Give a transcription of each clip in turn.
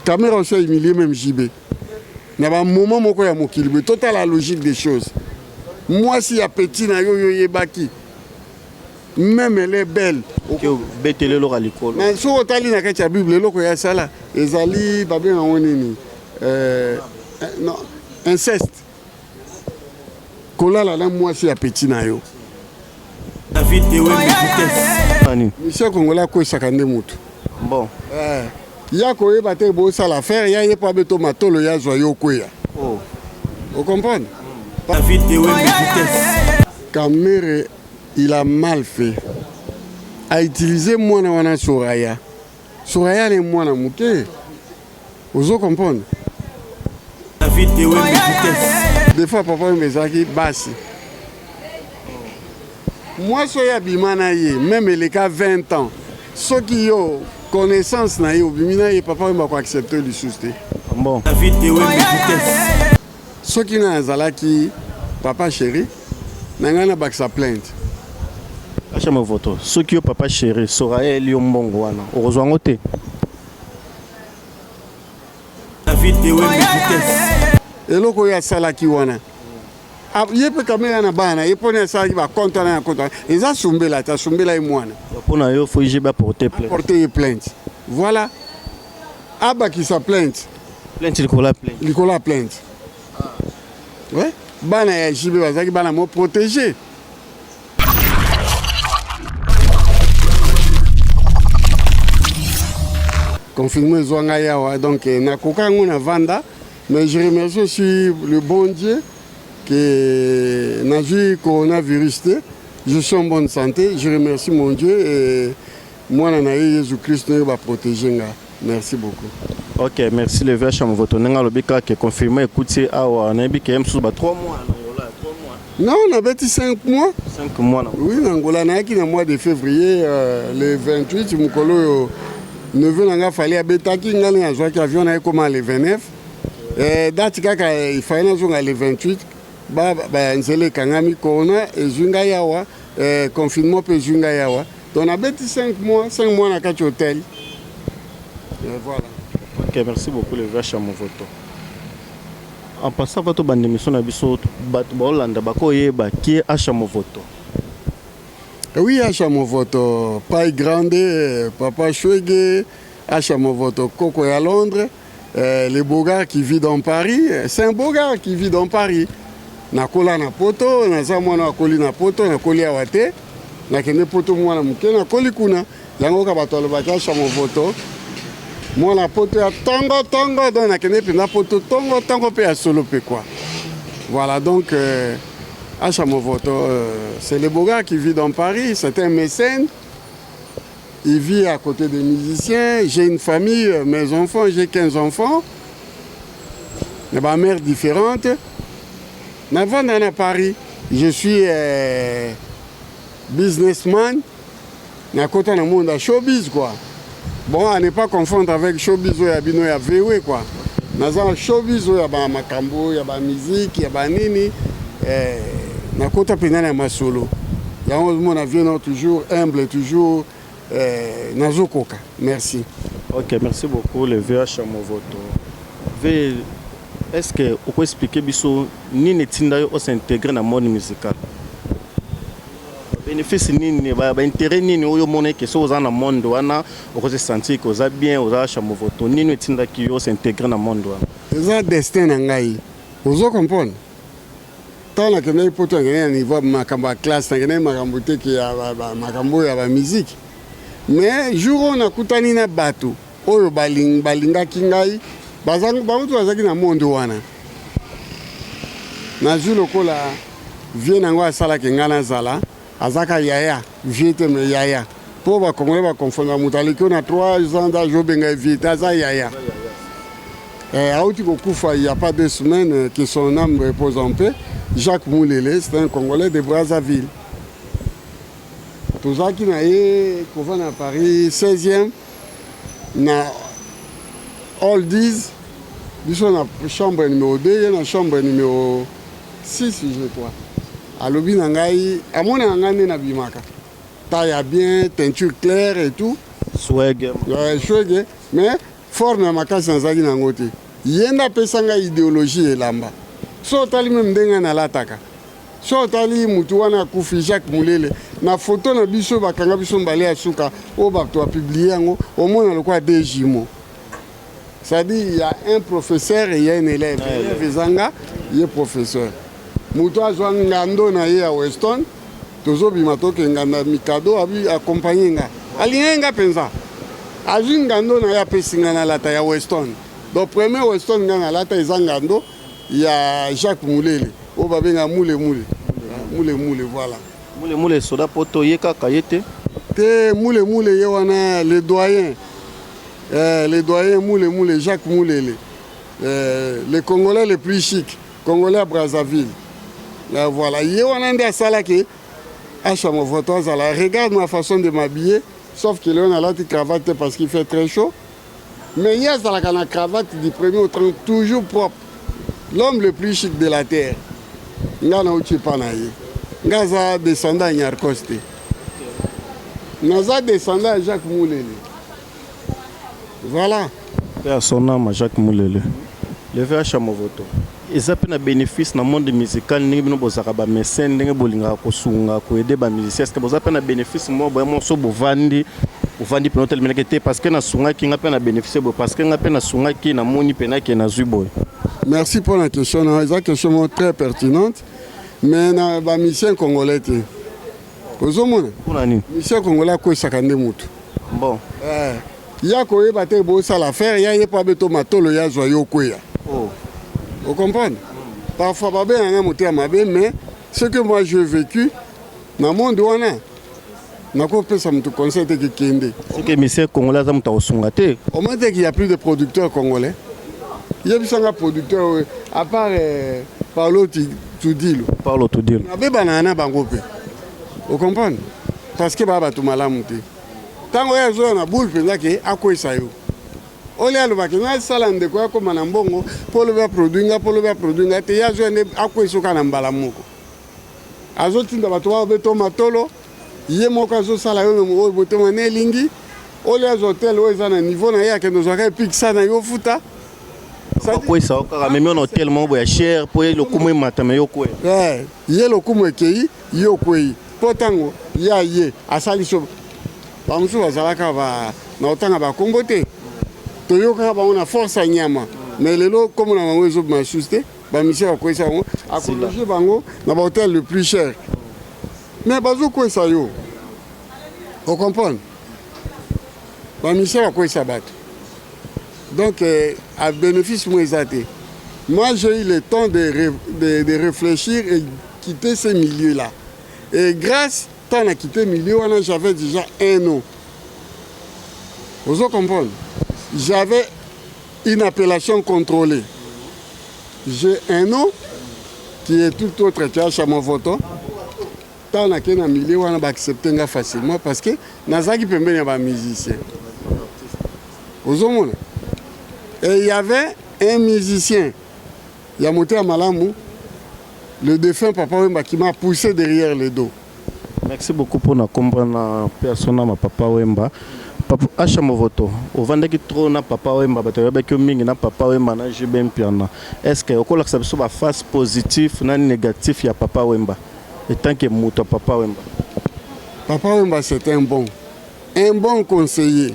Kamera aussi a humilié même JB. Na ba moment moko ya mokili boye totala logique des choses. Mwasi ya petit na yo yo yebaki. Même elle est belle. Betele eloko ya likolo. Mais soki otali na kati ya Bible eloko ya sala ezali babenga yango nini? Euh, non, inceste. Kolala na mwasi ya petit na yo. David Ewembe vitesse. Monsieur Congolais akwesaka nde mutu. Bon. Eh, ya koyeba te bosala affaire ya ye po abeto matolo ya zwa yo okweya. Oh. O comprendre? David Ewembe vitesse. Kamere il a mal fait. A utiliser mwana wana Soraya. Soraya ne mwana muke. Ozo comprendre? David Ewembe vitesse. Des fois papa Wemba ezalaki basi. Mwasi oyo abima na ye meme eleka 20 ans soki yo connaissance na ye obimi na ye papa Wemba ko accepter lisusu te. Bon. David Ewembe vitesse. Soki nga nazalaki papa chéri na ngai nabakisa plainte. Acha Movoto, soki yo papa chéri Soraya eli yo mbongo wana okozwa yango te? David Ewembe vitesse. Eloko oyo asalaki wana ye mpe kamera na bana ye mpona asalaki bacompte wana ya compte wana eza sumbela te asumbela ye mwana. Mpo na yo faut IGB aporte plainte. Aporte ye plainte. Voilà. Abakisa plainte. Plainte likolo ya plainte. Likolo ya plainte. Ouais. Bana ya JB bazalaki bana mo protégé. Confinement ezwa ngai awa donc eh, nakoka yango na vanda mais je remercie aussi le bon Dieu que nazwi coronavirus te. Je suis en bonne santé, je remercie mon Dieu et mwana na ye Yesu Christ ndenge ba protéger nga. Merci beaucoup. Ok, merci le vieux Chamovoto. Ndenge alobi kaka ke confinement ekuti awa, nayebi ke ye mosusu ba 3 mois na Angola, 3 mois. Non, nabeti 5 mois. 5 mois na Oui, na Angola nayaki na mois de février le 28 mokolo oyo neveu na nga Fally abetaki nga nde nazwaki avion na ye koma le 29. Date kaka il fallait nazonga le 28 ba ba nzela ekangami corona ezwi ngai awa confinement mpe ezwi ngai awa. Donc nabeti 5 mois, 5 mois na kati hôtel. Et voilà. Ok, merci beaucoup le vieux Chamovoto. En passant va tobanda émission na biso bato baolanda bakoyeba qui est Asha Movoto. Oui, Asha Movoto, Pai Grande, Papa Chwege, Asha Movoto, Koko ya Londres, le beau gars qui vit dans Paris, c'est un beau gars qui vit dans Paris. Nakola na poto, naza mwana akoli na poto, nakoli awa te. Nakende poto mwana moke, nakoli kuna. Yango ka bato alobaki Asha Movoto, mwana poto ya tongo tongo, donc nakende mpenza poto tongo tongo mpe ya solo mpe quoi. Voilà donc Asha Movoto, c'est le beau gars qui vit dans Paris, c'est un mécène. Il vit à côté des musiciens, j'ai une famille, mes enfants, j'ai 15 enfants. Ma mère différente. Navanda na Paris, je suis businessman. Nakota na monde ya showbiz quoi. Bon, à ne pas confondre avec showbiz oyo ya bino ya VW quoi. Naza na showbiz oyo ya ba makambo, ya ba musique, ya ba nini. Nakota mpenza na masolo. Yango ozomona vieux na toujours humble, toujours nazokoka. Merci. Ok, merci beaucoup le vieux Asha Movoto. Vieux, est-ce que oko expliquer biso nini etinda yo s'intégrer na monde musical? Bénéfice nini, ba intérêt nini oyo omona ke soki oza na monde wana oko se sentir que oza bien, oza Asha Movoto, nini etindaki yo s'intégrer na monde wana? Eza destin na ngai. Ozo comprendre? Ntango nakendaki poto nakendaki na niveau ya makambo ya classe, nakendaki makambo te ke ya makambo oyo ya ba musique. Mais jour oyo nakutani na bato oyo balingaki ngai, bango to bazalaki na monde wana. Nazwi lokola vieux nango asalaki ngai nazala, azaka yaya, vieux te mais yaya. Po ba Congolais ba confondre moto aleki yo na 3 ans d'âge obenga ye vieux te, aza yaya. Auti kokufa il y a pas 2 semaines, que son âme repose en paix. Jacques Moulele, c'est un Congolais de Brazzaville. Tozalaki na ye kovanda na Paris 16e na Hall 10, biso na chambre numéro 2, ye na chambre numéro 6 je crois. Alobi na ngai, amonaka ngai nde nabimaka. Taille ya bien, teinture claire et tout. Swag. Ouais, swag, mais Forme ya makasi nazalaki na yango te. Ye nde apesa ngai ideologie ya elamba. Soki otali meme ndenge ngai nalataka, soki otali mutu wana akufi Jacques Mulele, na photo na biso bakanga biso mbale ya suka oyo bato ba publier yango, omona lokola deux jumeaux. C'est-à-dire il y a un professeur et il y a un élève. Élève eza nga, ye professeur. Mutu azwa ngando na ye ya Weston, tozobima toke nganda mikado abi accompagner nga. Alingaki nga penza. Azwi ngando na ye apesi nga nalata ya Weston. Donc premier Weston nga nalata eza ngando ya Jacques Mulele oyo babenga Mule Mule. Mule Mule voilà. Mule Mule soda poto ye kaka ye te? Te Mule Mule ye wana le doyen. Eh, le doyen Mule Mule Jacques Mulele. Eh, le Congolais le plus chic, Congolais à Brazzaville. Eh, voilà, ye wana nde asalaki Acha Movoto azala. Regarde ma façon de m'habiller, sauf que lelo nalati cravate te parce qu'il fait très chaud. Mais ye azalaka na cravate du premier au 30 toujours propre. L'homme le plus chic de la terre. Nga nauti epa na ye. Nga aza descendant ya Nyarkos te. Naza descendant ya Jacques Mulele. Voilà. Paix à son âme, Jacques Mulele. Le VH Movoto. Eza pe na bénéfice na monde musical ndenge bino bozalaka ba mécène ndenge bolingaka kosunga koaider ba musiciens, est-ce que boza pe na bénéfice moko boya moso bovandi ovandi pena otelemelaki te parce que nasungaki nga pe na bénéfice boye parce que nga pe nasungaki namoni pena ke nazwi boye? Merci pour la question na eza question moko très pertinente, mais na ba musiciens congolais te. Ozomona? Mpona nini? Musicien congolais akwesaka nde mutu. Bon. Eh, ya koyeba te bosala affaire ya ye mpo abeto matolo ya zwa yo okweya. Oh. O comprendre? Parfois babengaka nga motema mabe, mais ce que moi j'ai vécu na monde wana, nakopesa moto conseil te kekende. Ce que musicien congolais aza moto akosunga te. Au moins qu'il y a plus de producteurs congolais. Yebisanga producteur oyo à part Paulo Tudilo. Paulo Tudilo. Nabebanaka na bango mpe. O comprendre? Parce que ba bato malamu te. Ntango oyo azoya na boule mpenza ke akwesa yo. Ole alobaki nasala ndeko akoma na mbongo mpo olobi aproduit nga, mpo olobi aproduit nga te, ye azoya nde akwesa oka na mbala moko. Azotinda bato babeto matolo, ye moko azosala yo oyo motema ne elingi. Ole azwa hotel oyo eza na niveau na ye, akende ozwaka epikisa na yo futa. Akwesa yo kaka amemi yo na hotel moko boye ya cher mpo ye lokumu emata me yo okweya. Eh, ye lokumu ekei, ye okwei. Mpo ntango ye aye asali so bamosusu bazalaka ba na kotanga bakombo te, toyokaka bango na force ya nyama, mais lelo kombo na bango ezobima lisusu te. Bamisio bakwesa bango, akologe bango na bahotel le plus cher, mais bazokwesa yo. O comprendre? Bamisio bakwesa bato. Donc à bénéfice moi eza te. Moi j'ai eu le temps de réfléchir et quitter ce milieu là. Et grâce tant na quitté milieu wana, j'avais déjà un nom. Vous comprenez? J'avais une appellation contrôlée. J'ai un nom qui est tout autre que Acha Movoto. Tant na na milieu wana ba accepter nga facilement parce que nazaki pembeni ya ba musicien. Ozomona? Et il y avait un musicien ya motema malamu, le défunt Papa Wemba, qui m'a poussé derrière le dos. Merci beaucoup pour na kombo na persona ma Papa Wemba. Papa Acha Movoto, ovandaki trop na Papa Wemba, bato bayebaki yo mingi na Papa Wemba na JB Mpiana. Est-ce que okolakisa biso ba face positif na négatif ya Papa Wemba en tant que moto ya Papa Wemba? Papa Wemba, c'est un bon conseiller.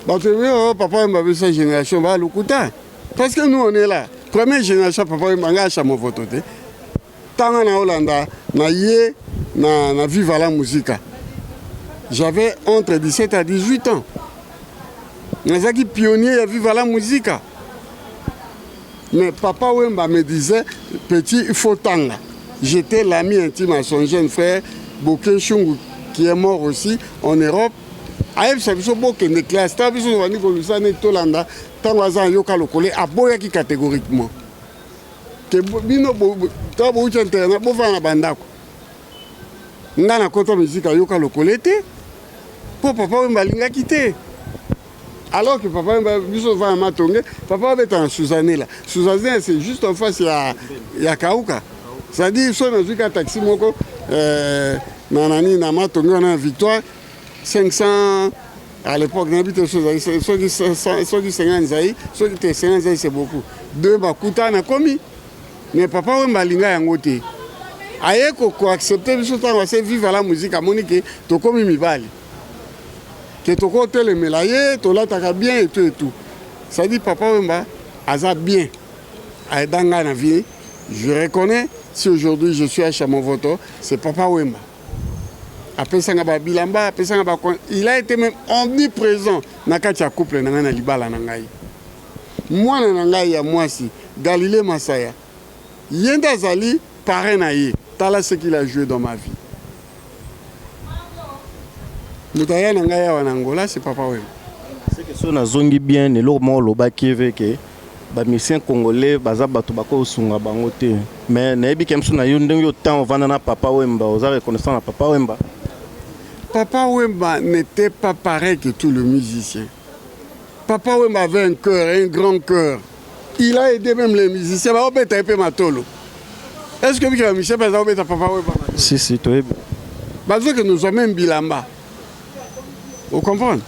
Bato oyo Papa Wemba biso génération ba lokuta. Parce que nous on est là. Première génération Papa Wemba nga Acha Movoto te. Tanga na Hollanda na ye na Viva la Musica. J'avais entre 17 à 18 ans. Nazaki pionnier ya Viva la Musica. Mais Papa Wemba me disait, petit, il faut tanga. J'étais l'ami intime à son jeune frère, Boké Chungu, qui est mort aussi en Europe. Ayebisa biso bokende classe, ta biso tobandi kolusa neti tolanda ntango aza ayoka lokole, aboyaki catégoriquement ke bino to bouti internat bovanda na bandako. Nga nakota musique ayoka lokole te mpo Papa Wemba alingaki te, alors que Papa Wemba, biso ovanda Matonge, papa abeta na Suzanela. Suzanela, c'est juste en face ya Kauka, c'est-à-dire so nazwi ka taxi moko na nani na Matonge wana ya Victoire 500. À l'époque, nayebi te soki soki 50 zai, soki te 50 zai, c'est beaucoup. Deux makuta nakomi. Mais Papa Wemba alinga yango te. Aye koaccepter biso ntango ase Viva la Musique, amoni ke tokomi mibali, ke tokotelemela ye, tolataka bien et tout et tout. C'est-à-dire, Papa Wemba aza bien aida ngai na vie. Je reconnais, si aujourd'hui je suis à Movoto, c'est Papa Wemba. Apesanga babilamba, apesanga ba, il a été même omniprésent na kati ya couple na ngai, na libala na ngai. Mwana na ngai ya mwasi, Galilée Masaya, ye nde azali parrain na ye. Tala ce qu'il a joué dans ma vie. Moto aya na ngai awa na Angola, c'est Papa Wemba. Seke so nazongi bien, eloko moko olobaki eve ke bamusicien congolais baza bato bakosunga bango te, mais nayebi ke mosu na yo, ndenge otan ovanda na Papa Wemba, oza reconnaissant na Papa Wemba. Papa Wemba n'était pas pareil que tous les musiciens. Papa Wemba avait un cœur, un grand cœur. Il a aidé même les musiciens. Baobeta ye mpe matolo. Est ce que biki bamusicien mpe aza kobeta Papa Wemba? Si, si, toyebi. Bazokende ozwa même bilamba, ocomprendre?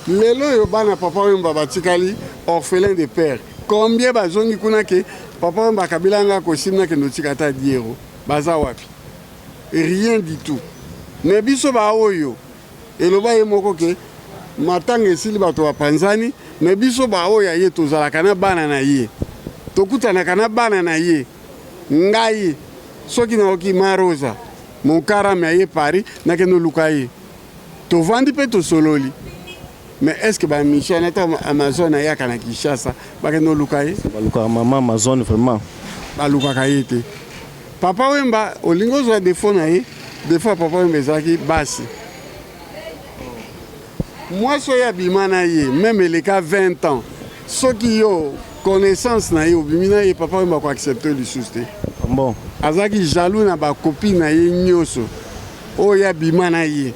Lelo oyo bana Papa Wemba batikali orphelin de père. Combien bazongi kuna ke Papa Wemba akabela nga costume, nakende otika ata diero? Baza wapi? Rien du tout. Mais biso baoyo eloba ye moko ke matanga esili, bato bapanzani, mais biso baoyo aye tozalaka na bana na ye, tokutanaka na bana na ye. Ngai soki nayoki Marosa Mokarame aye Paris, nakende oluka ye, tovandi mpe tosololi. Mais est ce que bamusicien ata Amazon ayaka na Kinshasa, bakende oluka ye? Balukaka mama Amazon vraiment? Balukaka ye te. Papa Wemba, olingi ozwa défaut na ye, défaut ya Papa Wemba ezalaki basi. Mwasi oyo abima na ye, même eleka 20 ans, soki yo connaissance na ye, obimi na ye, Papa Wemba koaccepte lisusu te. Bon. Azalaki jaloux na bacopine na ye nyonso oyo abima na ye.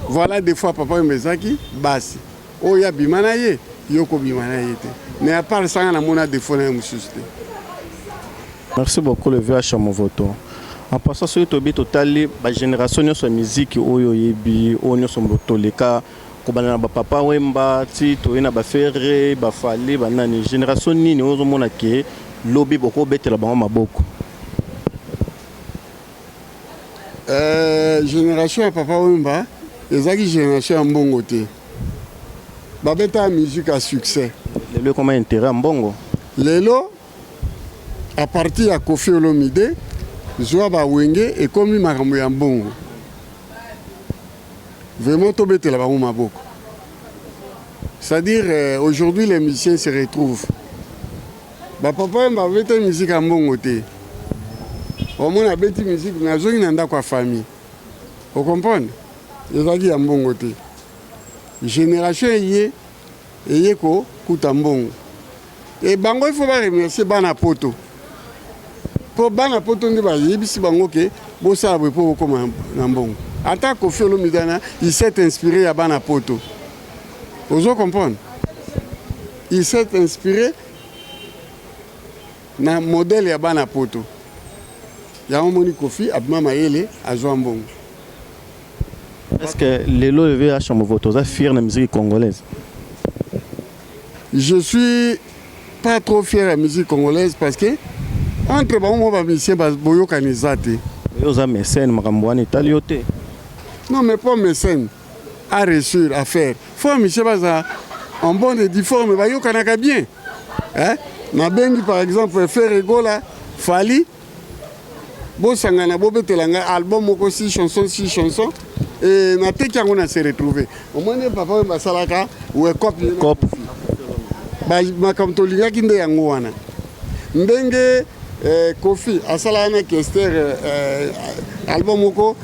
Voilà, des fois Papa Wemba ezalaki basi oyo abima na ye, yo kobima na ye te. Mais à part sanga, namona défaut na ye mosusu te. Merci beaucoup, le vieux Movoto. En passant, soki toyebi, totali bagénération nyonso ya miziki oyo oyebi, oyo nyonso toleka, kobanda na bapapa Wemba ti toye na baFerre, baFally, banani, génération nini oyo ozomona ke lobi bokobetela bango maboko? Génération ya Papa Wemba ezalaki génération ya mbongo te, babetaka musique ya succès. Lelo ekoma intérêt ya mbongo. Lelo, à partir ya Koffi Olomide, zwa baWenge, ekomi makambo ya mbongo. Vraiment, tobetela bango maboko. C'est-à-dire, aujourd'hui les musiciens se retrouvent. Bapapa Wemba babeta musique ya mbongo te. Omona abeti musique, nazongi na ndako ya famille, ocomprendre? Ezalaki ya mbongo te. Génération eye, eye kokuta mbongo. E bango, il faut baremercier bana Poto, mpo bana Poto nde bayebisi bango ke bosala boye mpo bokóma na mbongo. Ata Koffi Olomide wana, il s'est inspiré ya bana Poto, ozo comprendre? Il s'est inspiré na modèle ya bana Poto. Yango moni Koffi abima mayele, azwa mbongo. Est ce que lelo le vieux Movoto oza fier na musique congolaise? Je suis pas trop fier ya musique congolaise, parce que entre bango moko bamusicien boyokani eza te. Yo oza mécène, makambo wana etali yo te. Non, mais pas mécène à réussir à faire, faut musicien baza en bonne et due forme, bayokanaka bien, hein? Nabengi par exemple Ferre Gola, Fally, bosangana, bobetela ngai album moko, six chanson, six chanson, e nateki yango na se retrouver. Omoni, papa oyo basalaka wekop. Cop. Makambo tolingaki nde yango wana. Ndenge Koffi asalaka na Kester album moko,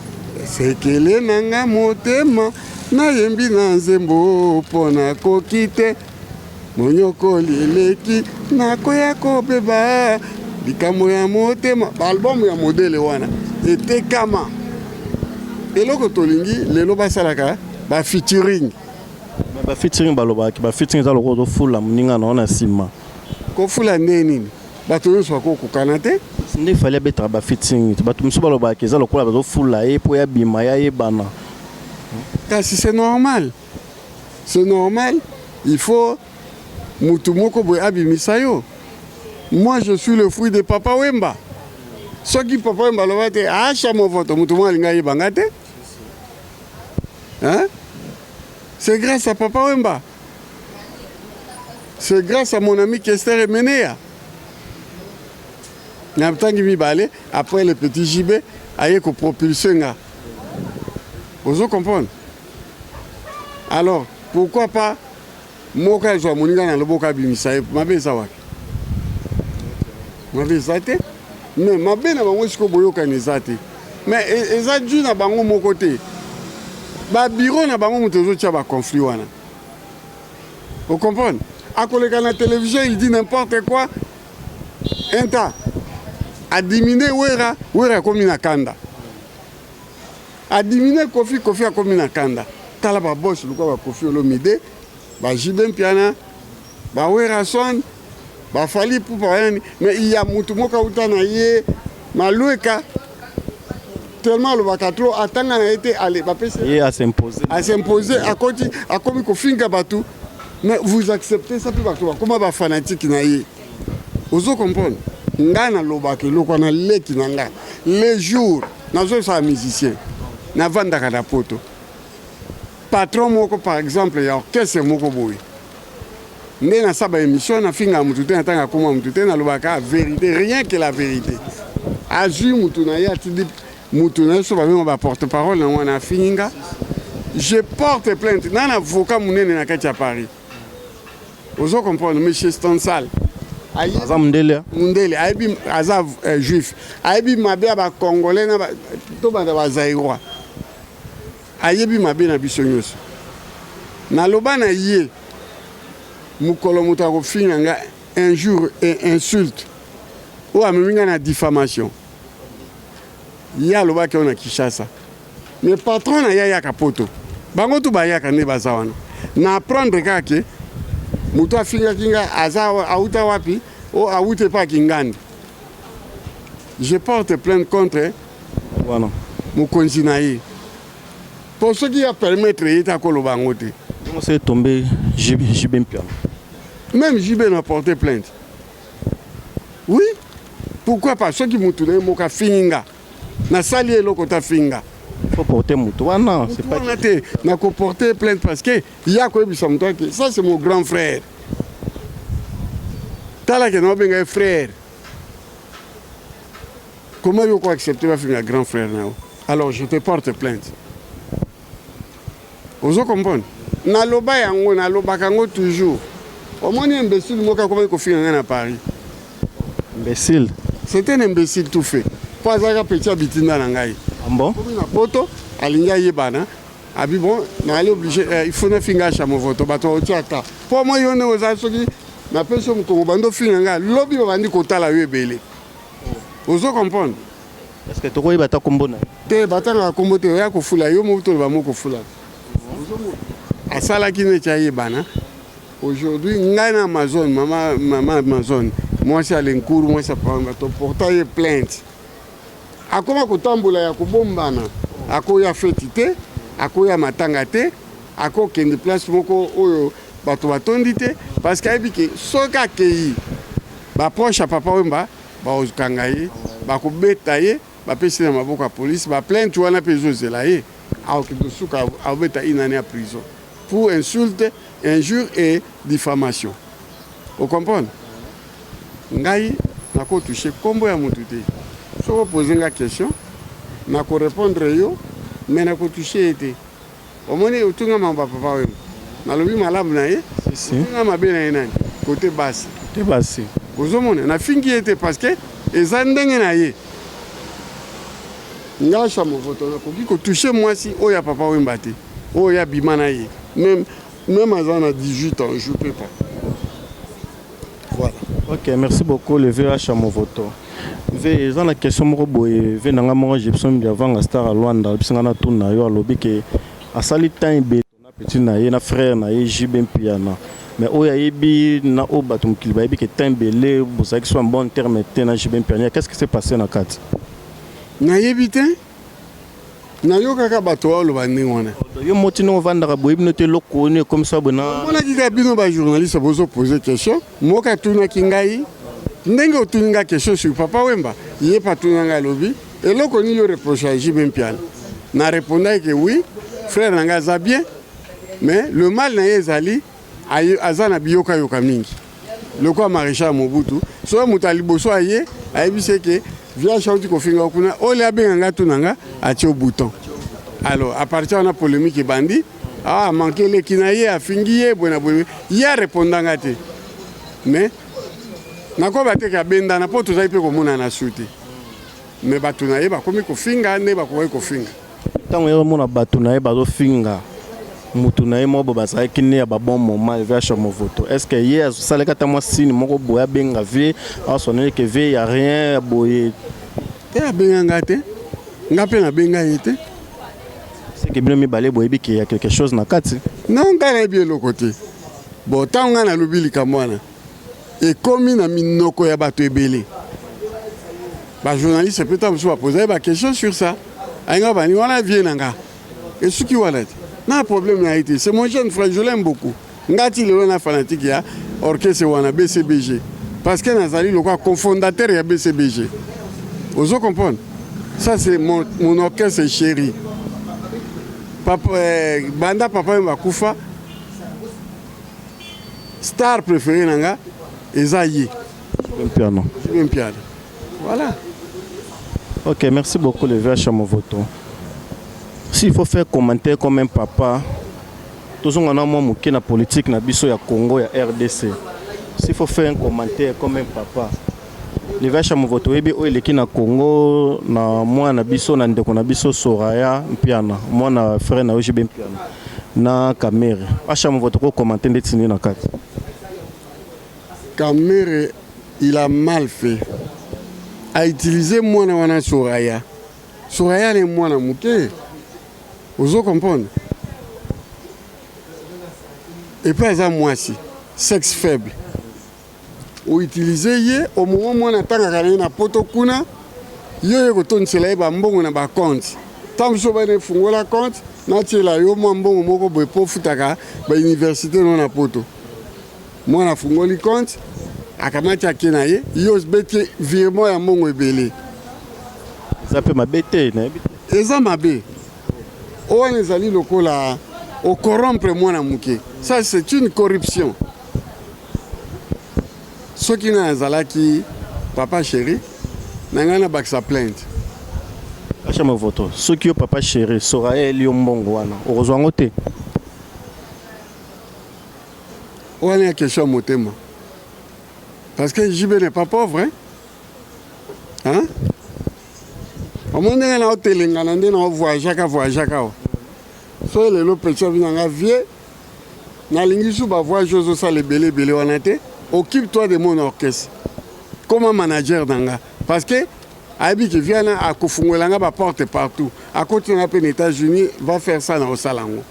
sekele na nga motema, nayembi na nzembo mpo nakoki te, monyokoli eleki, nakoya kobeba likambo ya motema. Baalbum ya modèle wana etekama. Eloko tolingi lelo, basalaka bafeaturing. Bafeaturing, balobaki bafeaturing eza lokola ozofula moninga na yo na nsima. Kofula nde nini? Bato nyonso bakokokana te. Nde Fally abetaka bafeaturing, bato mosusu balobaki eza lokola bazofula ye mpo ya bima ya yebana. Kasi c'est normal. C'est normal, il faut mutu moko boye abimisa yo. Moi, je suis le fruit de Papa Wemba. Soki Papa Wemba aloba te Asha Movoto, mutu moko alinga ayebanga te. Hein? C'est grâce à Papa Wemba, c'est grâce à mon ami Kester Emeneya. Na ntangi mibale après, le petit JB aye kopropulse nga. Ozo comprendre? Alors pourquoi pas moko azwa moninga na loboko, abimisa ye? Mabe eza wapi? Mabe eza te. Mais mabe na bango sikoyo, boyokani eza te, mais eza dû na bango moko te. Babureau na bango moto ezotia baconflit wana. Ocomprendre? Akoleka na télévision, il dit n'importe quoi, un tas adiminuer Wera, Wera akomi na kanda, adiminuer Kofi, Kofi akomi na kanda. Tala baboss lokola baKoffi Olomide, baJB Mpiana, baWerrason, baFally Ipupa, bayani. Mais iya mutu moko auta na ye malweka, tellement alobaka trop, atanga na ye te, ale bapesi. Ye as'impose. As'impose, akoti, akomi kofinga bato. Mais vous acceptez ça, mpe bato bakoma bafanatike na ye. Ozo comprendre? Ngai nalobaka eloko wana, leki na nga. Le jour nazosala musicien, navandaka na Poto, patron moko par exemple ya orchestre moko boye, nde nasala baémission, nafingaka motu te, natanga akoma motu te, nalobaka vérité, rien que la vérité. Azwi motu na ye, atindi motu na ye, so babenga baporte parole na wana, afingi nga, je porte plainte na avocat monene na kati ya Paris. Ozo comprendre? Monsieur Stansal. Aza mondele? Mondele, ayebi, aza juif, ayebi mabe ya bacongolais na tobanda bazaïrois, ayebi mabe na biso nyonso. Naloba na ye, mokolo moto akofinga nga injure et insulte oyo amemi nga na diffamation, ye alobaki oyo na Kinshasa. Mais patron na ye ayaka Poto, bango tu bayaka nde baza wana. Na apprendre kaka ke moto afingaki nga aza auta wapi, o awuti epa Kingandi. Je porte plainte contre wana. Mokonzi na ye, mpo soki ya permettre ye te, akoloba yango te. Bongo se tombé JB Mpiana? Même JB na porté plainte, oui, pourquoi pas? Soki motu na ye moko afingi nga, nasali eloko te, afinga. Faut porter moto wana, c'est pas wana te, nakoporter plainte parce que ye akoyebisa moto ake, ça c'est mon grand frère. Tala ke naobenga ye frère, comment yo koaccepte bafinga grand frère na yo? Alors je te porte plainte. Ozo comprendre? Naloba yango, nalobaka yango toujours. Omoni imbécile moko akomaki kofinga ngai na Paris. Imbécile? C'est un imbécile tout fait, mpo azalaka petit ya bitinda na ngai. Ah bon? Komi na Poto, alingi ayebana, abi bon, naali obligé, il faut nafinga Asha Movoto, bato baotiaka mpo moi yo nde oza. Soki napesi yo mokongo, bandi ofinga ngai, lobi babandi kotala yo ebele. Ozo comprendre? Est ce que tokoyeba ata kombo na ye? Te, batangaka kombo te. Oya kofula yo moko, toloba mo kofula. Asalaki neti ayebana. Aujourd'hui ngai na Amazon, mama, mama Amazon, mwasi alenkuru, mwasi apamba, toporta ye plainte. Akoma kotambola ya kobombana, akoya feti te, akoya matanga te, akokende place moko oyo bato batondi te, parce que ayebi ke soki akei, baproche ya Papa Wemba bakokanga ye, bakobeta ye, bapesi na maboko ya polise. Baplainte wana mpe ezozela ye, akokende suka akobeta une année ya prison pour insulte, injure et diffamation. Ocomprendre? Ngai nakotouche nkombo ya motu te. Soki opose nga question, nakorépondre yo, mais nakotouche ye te. Omoni, otunga mambo ya Papa Wemba, nalobi malamu na ye, otunga mabe na ye nani kote basi. Te, basi. Ozomona, nafingi ye te parce que eza ndenge na ye. Nga Asha Movoto nakoki kotouche mwasi oyo ya Papa Wemba te, oyo abima na ye, même aza na 18 ans, je peux pas. Voilà. Ok, merci beaucoup, le vieux Asha Movoto. Ve, eza na question moko boye. Ve na nga moko Gibson Biavanga, star à Luanda, alobisi nga na tuna yo. Alobi ke asali temps ebele na petit na ye, na frère na ye JB Mpiana, mais oyo ayebi na oyo bato mokili bayebi ke temps ebele bozalaki so en bon terme te na JB Mpiana. Qu'est ce qui s'est passé na kati? Nayebi te. Nayokaka bato baoloba ndenge wana. Yo moti ndenge ovandaka boye bino te eloko oyo ekomisa boye na. Omonaki kaka bino ba journaliste bozo poser question, moko atunaki ngai ndenge otuni ngai question sur Papa Wemba, ye mpe atuna ngai alobi eloko nini yo reproche ya JB Mpiana. Na repondaki que oui, frère na ngai aza bien, mais le mal na ye ezali aza na biyokayoka mingi. Lokola Maréchal Mobutu, soki moto ya liboso aye ayebisi ye ke viage auti kofinga kuna, ole abenga ngai atuna nga, atie au bouton. Alors à partir wana polémique ebandi, ah manque eleki na ye, afingi ye boye na boye, ye areponda nga te. Mais nakoba te ke abendana mpo tozali mpe komonana su te. Mais bato na ye bakomi kofinga nde bakokaki kofinga. Ntango ye omona bato na ye bazofinga mutu na ye moko boye bazalaki ne ya ba bon moment VH Movoto, est ce que ye asalaki ata mwa signe moko boye abenga vie asoneli ke vie ya rien ya boye? Te, abenga nga te, nga mpe nabenga ye te. C'est que bino mibale boyebi ke ya quelque chose na kati? Non, ngai nayebi eloko te. Bon, ntango ngai nalobi likambo wana ekomi na minoko ya bato ebele, bajournaliste mpe ntango mosusu bapoza ye baquestion sur ça, ayenga bani wana vie na nga esuki wana te na problème na ye te. C'est mon jeune frère, je l'aime beaucoup. Nga ti lelo na fanatique ya orchestre wana BCBG, parce que nazali lokola cofondateur ya BCBG, ozo comprendre. Ça c'est mon orchestre chéri. Papa, banda papa oyo bakufa, star préféré na nga eza ye. Mpiano. JB Mpiana, voilà. Ok, merci beaucoup le VH Movoto. S'il faut faire commentaire comme un papa, tozonga na mwa moke na politique na biso ya Congo ya RDC. S'il faut faire un commentaire comme un papa, le VH Movoto, oyebi oyo eleki na Congo na mwana na biso na ndeko na biso Soraya Mpiana, mwana frère na yo JB Mpiana na Kamerhe. H Movoto ko commenter ndeti nini na kati? Kamerhe, il a mal fait a utiliser mwana wana Soraya. Soraya ne mwana moke, ozo comprendre, et puis aza mwasi, sexe faible. Outilize ye au moment mwana atangaka na ye na poto kuna, yo ye kotonisela ye bambongo na bacompte. Ntango mosusu bana efungola compte, natiela yo mwa mbongo moko boye mpo ofutaka bauniversité no na poto. Mwana afungoli compte, akamati, ake na ye, yo beti virement ya mbongo ebele. Eza mpe mabe te, nayebi te. Eza mabe. Oyo wana ezali lokola ocorrompre mwana moke, ça c'est une corruption. Soki ngai nazalaki papa chéri na ngai, nabakisa plainte. H Movoto, soki yo papa chéri Soraya eli yo mbongo wana, okozwa yango te? Wana ya question ya motema, parce que JB n'est pas pauvre, hein? Hein? Omoni ndenge na otelengana, nde na ovoyageaka voyageaka awa. Soki lelo petit abi na nga: "Vie, nalingi su bavoyage ozosala ebele ebele wana te, occupe toi de mon orchestre comme manager na nga", parce que ayebi ke vie wana akofungola nga baporte partout, akoti na nga mpe na États-Unis, va faire ça na osala yango,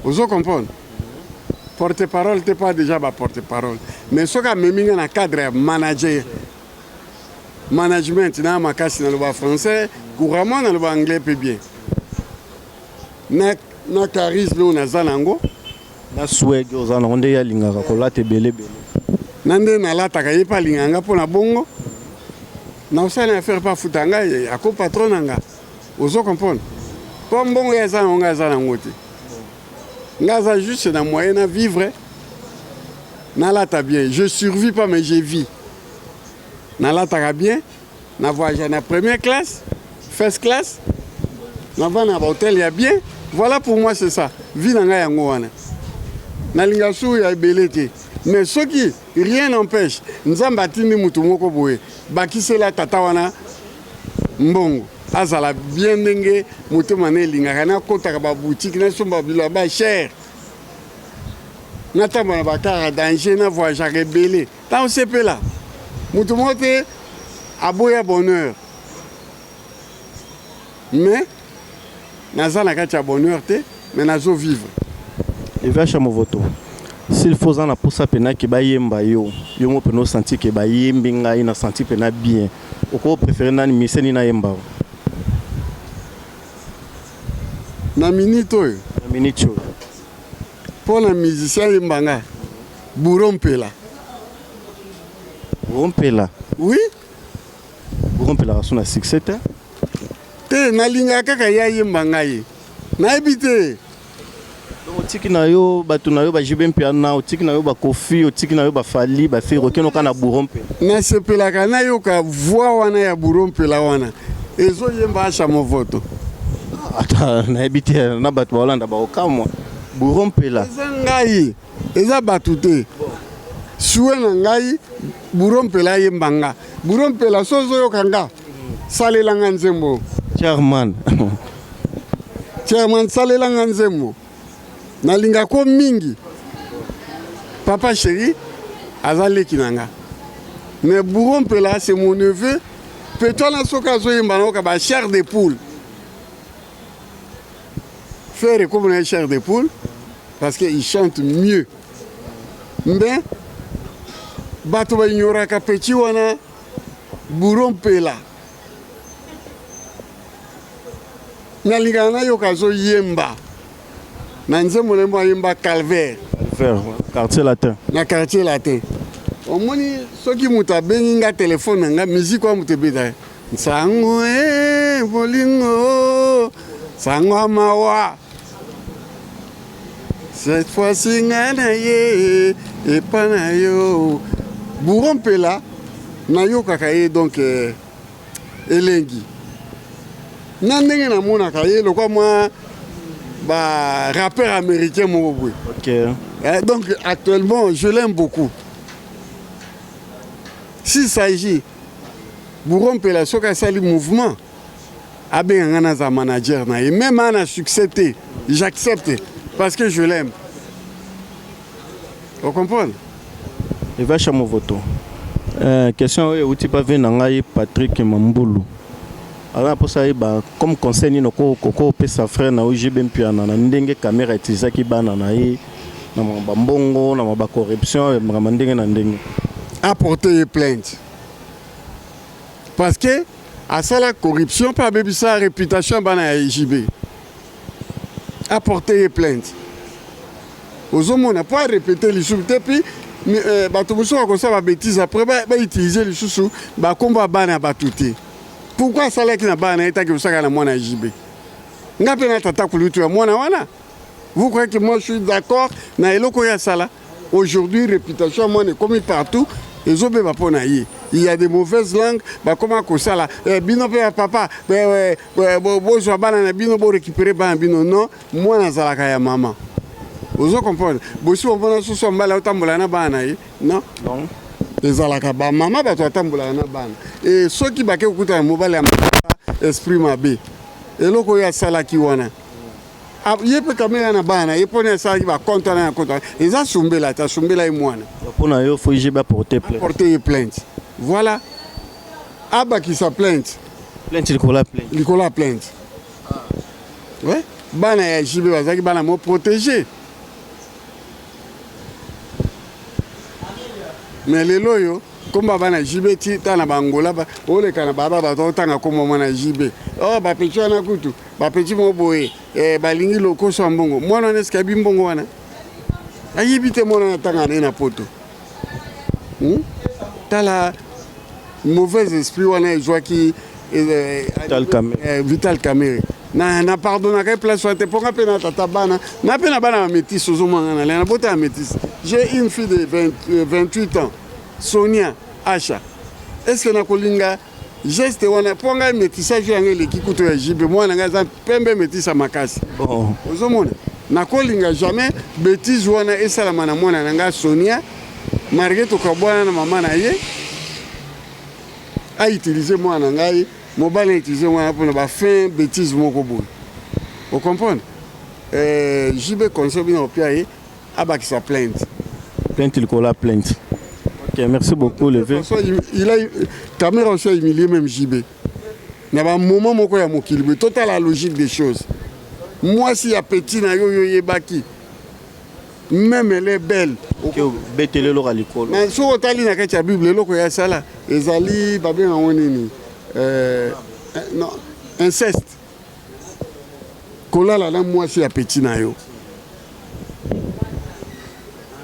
ozo comprendre. Porte parole te, pas déjà baporte parole, mais soki amemi nga na cadre ya manager, management na makasi, naloba français couramment, naloba anglais mpe bien, na charisme oyo naza nango. Na swag oza nango, nde ye alingaka kolata ebele ebele. Na nde nalataka, ye mpe alingaka nga mpo na bongo na osala affaire mpe afuta ngai ako patron na nga, ozo comprendre. Mpo mbongo ye aza nango, ngai aza nango te. Ngai aza juste na moyen na vivre, nalata bien. Je survis pas, mais je vis. Nalataka bien, na voyage na première classe, first class, navanda na bahotel ya bien. Voilà, pour moi c'est ça vie na ngai, yango wana. Nalinga su ya ebele te, mais soki rien n'empêche, Nzambe atindi mutu moko boye, bakisela tata wana mbongo, azala bien ndenge motema na elingaka, nakotaka baboutique, nasomba bilamba cher, natambola na bacar ya danger, na voyageaka ebele, ntango sepela moto moko te aboya bonheur. Mais naza na kati ya bonheur te, mais nazo vivre. Evasha Movoto, s'il faut oza na posa mpena ke bayemba yo, yo mo mpena osanti ke bayembi ngai na santi mpena bien, oko préféré nani, mise nini nayemba yo? Na minute oyo. Na minute oyo. Mpo na musicien ayemba nga Bouro Mpela. Bouro Mpela? Oui. Bouro Mpela aza na succès te? Te, nalingaka kaka ye ayemba ngai. Nayebi te. Donc otiki na yo bato na yo ba JB Mpiana, otiki na yo ba Koffi, otiki na yo ba Fally, ba Ferre, okende oka na Bouro Mpela. Nasepelaka nayoka voix wana ya Bouro Mpela wana ezoyemba Asha Movoto. Ata nayebi te na bato baolanda bakokamwa. Bouro Mpela. Eza ngai, eza bato te. Souhait na ngai Bouro Mpela ayemba nga. Bouro Mpela so ozoyoka nga, salela nga nzembo. Chairman. Chairman salela nga nzembo. Nalinga ko mingi. Papa chéri aza leki na nga. Mais Bouro Mpela c'est mon neveu. Pe twana soki azoyemba nayoka ba chair de poule. Ferre comme na chair de poule parce que il chante mieux. Mais bato ba ignoraka petit wana Bouro Mpela. Nalingaka nayoka azoyemba na nzembo na ye mo ayemba Calvaire. Calvaire, quartier latin. Na quartier latin. Omoni soki moto abengi nga telefone na nga musique wana moto ebetaka nsango e bolingo sango ya mawa cette fois-ci nga na ye epa na yo Bouro Mpela nayokaka ye donc eh, elengi na ndenge namonaka ye lokwa mwa ba rappeur américain moko boye. Ok. Eh, donc actuellement je l'aime beaucoup. S'il s'agit Bouro Mpela soki asali mouvement abenga nga naza manager na ye, même ana succès te, j'accepte parce que je l'aime. Vous comprenez? Eva Chamovoto. Question oyo euti pa ve na ngai Patrick Mambulu. Aza na mposa ayeba comme conseil nini okopesa frère na yo JB Mpiana na ndenge caméra utilisaki bana na ye na makambo ya mbongo, na makambo ya corruption, makambo ya ndenge na ndenge. Apporter ye plainte parce que asala corruption mpe abebisa réputation ya bana ya JB. Apporter ye plainte. Ozomona po arépéter lisusu te puis bato mosusu bakosala babêtise après bautiliser lisusu bakombo ya bana ya bato te. Pourquoi asalaki na bana na ye taki osaka na mwana ya JB? Nga mpe na tata kulutu ya mwana wana. Vous croyez que moi je suis d'accord na eloko oyo asala? Aujourd'hui réputation ya mwana ekomi partout, ezobeba mpo na ye. Il y a des mauvaises langues, bakoma kosala bino mpe ya papa bozwa bana na bino, borécupérer bana na bino. Non, mwana azalaka ya mama. Ozo comprendre? Bosi bomona susu ya mbala otambola na bana na ye? Non. Non. Ezalaka bamama bato batambolaka na bana. E soki bake kokutana mobali ya mama esprit mabe, eloko oyo asalaki wana ye mpe kamera na bana na ye mpona asalaki bacompte wana na compte wana eza sumbela te, asumbela ye mwana. Mpona yo faut JB aporter plainte. Aporter ye plainte. Voilà. Abakisa plainte. Plainte likolo ya plainte. Likolo ya plainte. Ouais. Bana ya JB bazalaki bana mo protégé. Mais lelo oyo komba bana JB ti ta na bangola ba oleka na baba bato otanga komba mwana JB. Oh ba petit wana kutu, ba petit mo boye, eh, balingi lokoso ya mbongo. Mwana wana eske ayebi mbongo wana? Ayebi te mwana wana tanga na ye na poto. Tala mauvais esprit wana ezwaki Vital Kamerhe. Vital Kamerhe. Na pardonnaka ye place wana te mpo nga mpe na tata bana na mpe na bana ya métis ozomona nga na na bota ya métis. J'ai une fille de 20, 28 ans, Sonia Asha. Est-ce que nakolinga geste wana mpo ngai métissage yango eleki kutu ya JB mwana ngai aza pembe métis ya makasi. Bon. Ozomona nakolinga jamais bêtise wana esalama na mwana na ngai Sonia malgré tokabwana na mama na ye autiliser mwana na ngai mobali autiliser mwana mpona bafin bêtise moko boye. Ocomprendre? JB conseil bino opia ye abakisa plainte. Plainte likolo ya plainte. Ok, merci beaucoup le vieux. Il a caméra aussi a humilié même JB. Na ba moment moko ya mokili boye totala la logique des choses. Mwasi ya petit na yo yo yebaki. Même elle est belle. Ok, betele eloko ya likolo. Mais soki otali na kati ya Bible eloko ya sala ezali babenga ngo nini? Non, inceste. Kolala na mwasi ya petit na yo.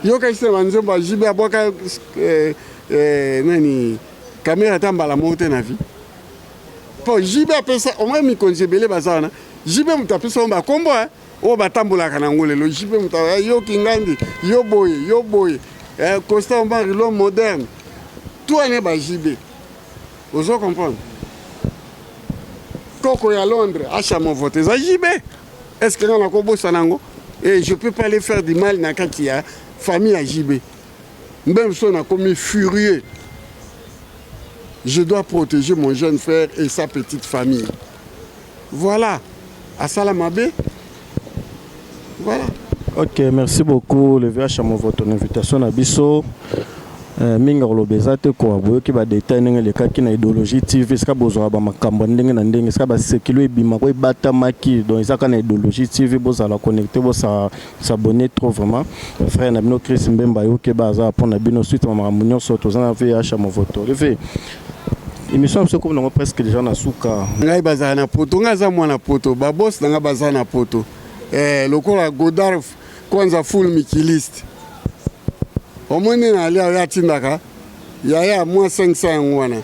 Yoka isi na banzembo ya JB abwaka eh, eh, nani kamera ata mbala moko te na vie. Po JB apesa omoi mikonzi ebele baza wana. JB moto apesa bango bakombo eh, oyo batambolaka na yango lelo. JB moto eh, yo Kingandi, yo boye, yo boye. Eh, Constant Omari l'homme moderne. Tout wana ba JB. Ozo comprendre? Koko ya Londres, Asha Movoto eza JB. Est-ce que nga nakobosana yango? Et je peux pas aller faire du mal na kati ya famille ya JB. Même so nakomi furieux. Je dois protéger mon jeune frère et sa petite famille. Voilà. Asala mabe. Voilà. Ok, merci beaucoup le vieux Chamovoto na invitation na biso. Euh, mingi koloba eza te koa boyoki badetail ndenge elekaki na idéologie TV, esika bozwaka bamakambo ya ndenge na ndenge, esika basekilo ebimaka oyo ebatamaki. Donc eza kaka na Idéologie TV. Bozala connecté, bosabonner trop vraiment. Frère na bino Chris Mbemba ayokeba aza mpo na bino suite ya makambo nyonso. Toza na VH Movoto. Le émission na biso komi nango presque déjà na suka. Ngai bazala na poto, ngai aza mwana poto, baboss na ngai baza na poto eh, lokola Godard Kwanza full mikiliste. Omoni na alia oyo atindaka yaya mwa 500 yango wana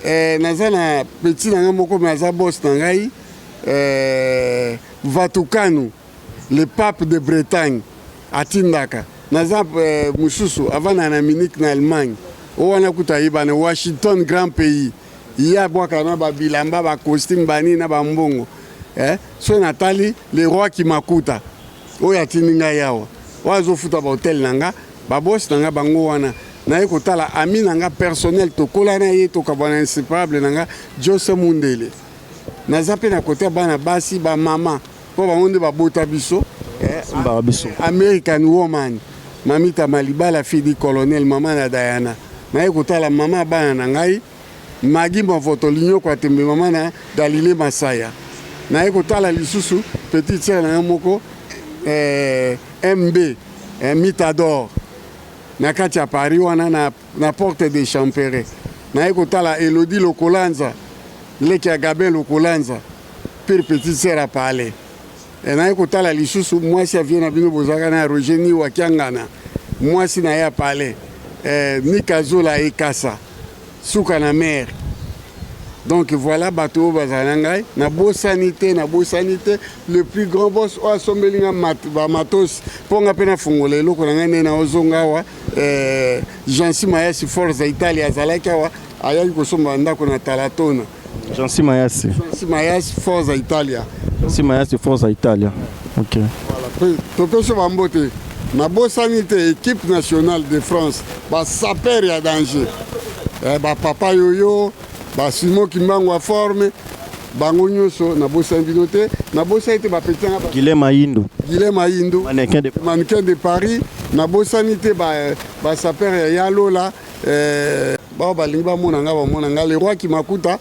eh, naza na petit na ngai moko me aza boss na ngai eh, Vatukanu, le pape de Bretagne, atindaka. Naza eh, mosusu avanda na Munich na Allemagne, oyo wana kuta ayebana Washington grand pays, ye abwaka na babilamba, bacostume, banini na bambongo eh? So natali le roi Kimakuta oyo atindi ngai awa, oyo azofuta bahotel na nga, baboss na nga bango wana. Naye kotala ami na nga personnel, tokola na ye, tokabwana, inséparable na nga, Jose Mundele. Naza mpe na kote ya bana basi, bamama, mpo bango nde babota biso eh, mbaka biso. American Woman, Mamita Malibala, fille du colonel, mama na Diana. Naye kotala mama ya bana na ngai, Magi Mavoto Linyoko Atembe, mama na Galile Masaya. Naye kotala lisusu petite sœur na ngai moko eh, MB eh, Mitador na kati ya Paris wana na Porte de Champere. Naye kotala Elodie Lokolanza, leki ya Gabin Lokolanza, pire petite sœur ya Palais. E, naye kotala lisusu mwasi ya vie na bino bozalaka na Roger Niwa Kiangana, mwasi na ye ya Palais eh, Nika Zola Ekasa suka na mare. Donc voilà bato oyo bazala na ngai. Nabosani te, nabosani te le plus grand boss oyo asombeli nga bamatos mpo nga mpe nafungola eloko na ngai nde naozonga awa eh, Jansi Mayasi Forza Italia, azalaki awa, ayaki kosomba ndako na Talatona. Jansi Mayasi. Jansi Mayasi Forza Italia. Jansi Mayasi Forza Italia, ok. Voilà. Topesi bambote. Nabosani te équipe nationale de France, basaper ya danger eh, bapapa yoyo, basimo Kimbangu ya forme, bango nyonso nabosani bino te. Nabosani te bapeti nanga. Guilhem Mayindu. Guilhem Mayindu. Mannequin de mannequin de Paris. Nabosani te basaper ya Yalola eh, bao balingi bamona nga, bamona nga le roi Kimakuta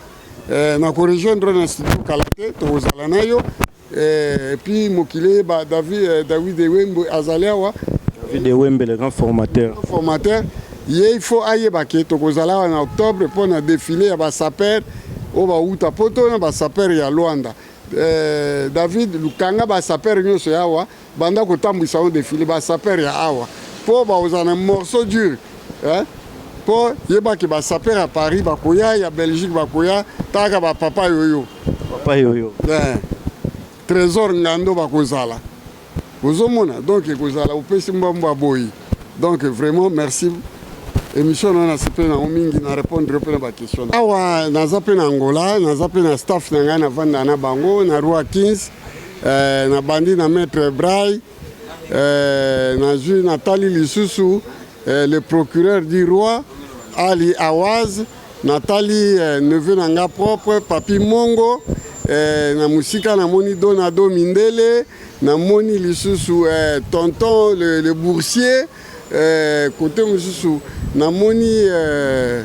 eh, na korejoindre na studio kala te, tokozala na yo eh, puis mokili eyeba David, eh, David Ewembe azali awa. David Ewembe, le grand formateur. Formateur ye, il faut ayeba ke tokozala awa na octobre mpo na défilé ya basaper oyo bauta poto na basaper ya Lwanda. Eh, David lukanga basaper nyonso ya awa, banda kotambwisa yango défilé, basaper ya awa mpo bakozala na morceau dur eh? Mpo yebaki basaper ya Paris bakoya, ya Belgique bakoya, taka bapapa yoyo. Papa yoyo. Eh, Trésor Ngando bakozala, ozomona. Donc ekozala opesi mbambo ya boyi. Donc vraiment merci, émission na nasepeli nango mingi, na répondre mpe na baquestion. Awa naza mpe na Angola, naza mpe na staff na ngai, navanda na bango na Roi 15 eh, nabandi na maître Bray eh, nazwi natali lisusu eh, le procureur du roi Ali Awaz, natali eh, neveu na nga propre Papi Mongo eh, na mosika namoni Donado Mindele, namoni lisusu eh, tonton le boursier eh, kote mosusu namoni eh,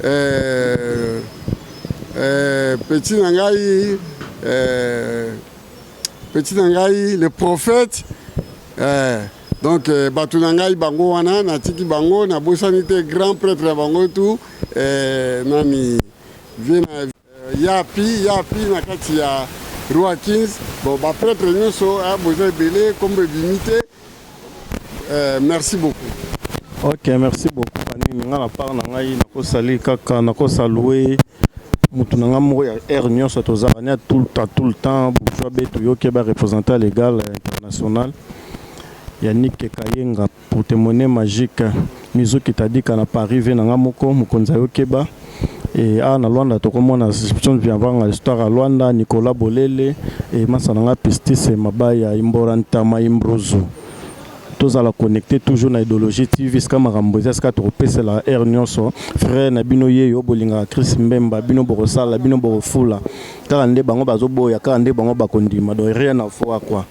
eh, eh, petit na ngai eh, petit na ngai le prophète eh, donc eh, bato na ngai bango wana natiki bango. Nabosani te grand prêtre ya bango tu eh, nani vie na eh, yapi yapi na kati ya Roi 15. Bon, baprêtre nyonso boza ebele, nkombo ebimi te. Merci beaucoup. Ok, merci beaucoup. Banini nga na part na ngai, nakosali kaka nakosalue motu na nga moko ya aire nyonso. Tozalaka ne tout le temps, tout le temps, bourgeois be toyoki bareprésentant légal international Yannick Kayenga, porte-monnaie magique, Mizuki Tadika na Paris, ve na nga moko mokonzi ayokeba. E awa na Lwanda tokomona John Biavanga, histoire ya Lwanda, Nicolas Bolele e masa na nga Pistis Mabaya Imbora Ntama Imbrozu. Tozala connecté toujours na Idéologie TV, esika makambo eza, esika tokopesela aire nyonso. Frère na bino ye yo bolingaka, Chris Mbemba. Bino bokosala, bino bokofula kaka nde bango bazoboya, kaka nde bango bakondima. Donc rien à voir, quoi.